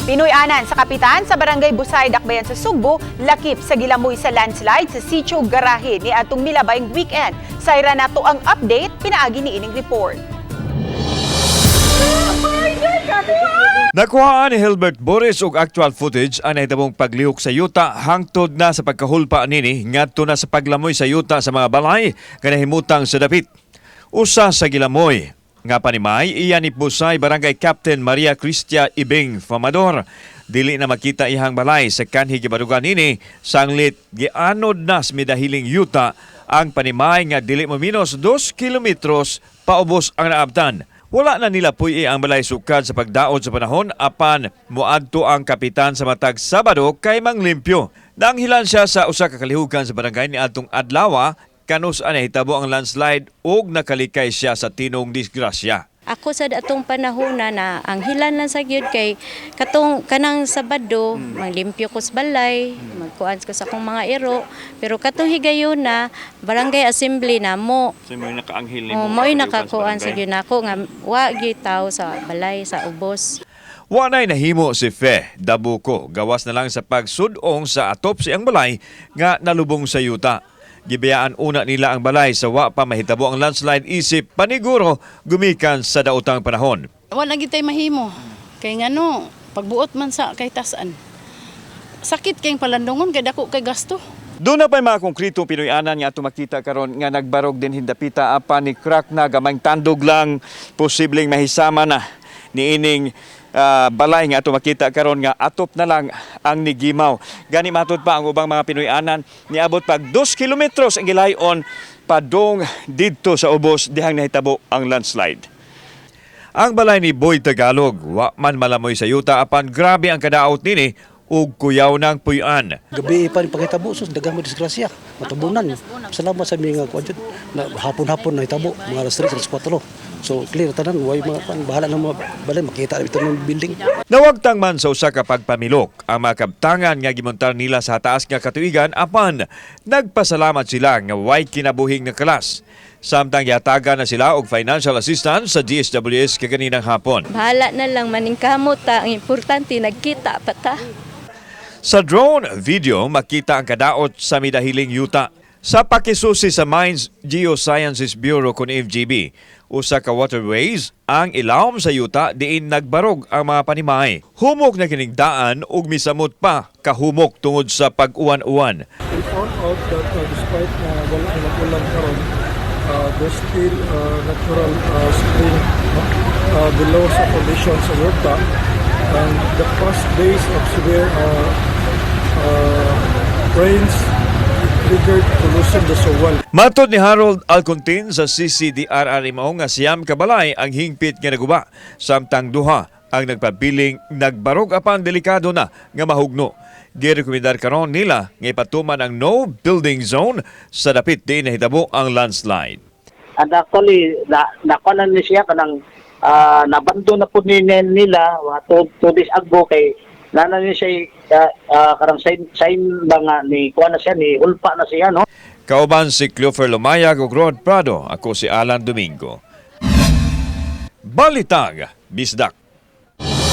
Pinoy-anan sa kapitan sa Barangay Busay, Dakbayan sa Sugbo, lakip sa gilamoy sa landslide sa Sitio Garahe ni atong milabayng weekend. Sayra nato ang update, pinaagi ni ining report. Nakuhaan ni Hilbert Boris og actual footage ang nahitabong paglihok sa yuta hangtod na sa pagkahulpa nini ngadto na sa paglamoy sa yuta sa mga balay nga nahimutang sa dapit. Usa sa gilamoy nga panimay iya ni Busay Barangay Captain Maria Cristia Ibing Famador. Dili na makita ihang balay sa kanhi gibarugan nini, sanglit gianod na sa midahiling yuta ang panimay nga dili mo minos 2 kilometros paubos ang naabtan. Wala na nila puy ang balay sukad sa pagdaot sa panahon, apan moadto ang kapitan sa matag Sabado kay manglimpyo. Nanghilan siya sa usa ka kalihukan sa barangay ni atong adlaw kanus nahitabo ang landslide ug nakalikay siya sa tinong disgrasya. Ako sa atong panahon na, na ang hilan lang sa gyud kay katong kanang Sabado, maglimpyo ko sa balay, magkuan ko sa akong mga iro, pero katong higayon na barangay assembly na mo. So mo nakaanghil? Oh, mo'y nakakuan sa gyud nako nga wa gyud tao sa balay sa ubos. Wanay nahimo si Fe Dabuko gawas na lang sa pagsudong sa atop sa iyang balay nga nalubong sa yuta. Gibiyaan una nila ang balay sa wa pa mahitabo ang landslide isip paniguro gumikan sa daotang panahon. Wala gid tay mahimo. Kay ngano, pagbuot man sa kay tasan. Sakit kay palandongon kay dako kay gasto. Doon na pa'y mga konkrito Pinoy-anan nga ato makita karon nga nagbarog din hindapita apan ni crack na gamayng tandog lang, posibleng mahisama na niining balay nga ato makita karon nga atop na lang ang nigimaw. Gani matud pa ang ubang mga Pinoy-anan, niabot pag 2 kilometros ang gilayon padong didto sa ubos dihang nahitabo ang landslide. Ang balay ni Boy Tagalog, wa man malamoy sa yuta apan grabe ang kadaot nini ug kuyaw ng puy-an. Gabi pa rin pagkitabo, sus, daghang mo disgrasya, matabunan. Salamat sa mga kuan jud, na hapon-hapon na hitabo, mga alas 3, alas 4. So clear tanan, way mga kuan, bahala na mga balay, makita na ito ng building. Nawagtang man sa usa ka pagpamilok ang mga kabtangan nga gimontar nila sa taas nga katuigan, apan nagpasalamat sila nga way kinabuhing nakalas. Samtang yatagan na sila og financial assistance sa DSWS kaganinang hapon. Bahala na lang maningkamot ta, ang importante nagkita pa ta. Sa drone video, makita ang kadaot sa midahiling yuta. Sa pakisusi sa Mines Geosciences Bureau kon FGB, usa ka waterways ang ilawom sa yuta diin nagbarog ang mga panimay. Humok na kining daan ug misamot pa kahumok tungod sa pag-uwan-uwan. We found out that despite na wala na ulan karon, there's still natural spring, no, below sa foundation sa yuta. And the past days of severe rains triggered to loosen the soil. Matod ni Harold Alcontin sa CCDRRMO nga 9 ka balay ang hingpit nga naguba, samtang duha ang nagpabiling nagbarog apan delikado na nga mahugno. Girekomendar karon nila nga ipatuman ang no building zone sa dapit di nahitabo ang landslide. And actually, na nakuha na ni siya kanang nabando na po ni nila mga 2 days ago kay nana ni siya karang sign sign ba nga ni kuha na siya, ni hulpa na siya, no. Kauban si Cleofer Lumayag ug Rod Prado, ako si Alan Domingo. Balitang Bisdak.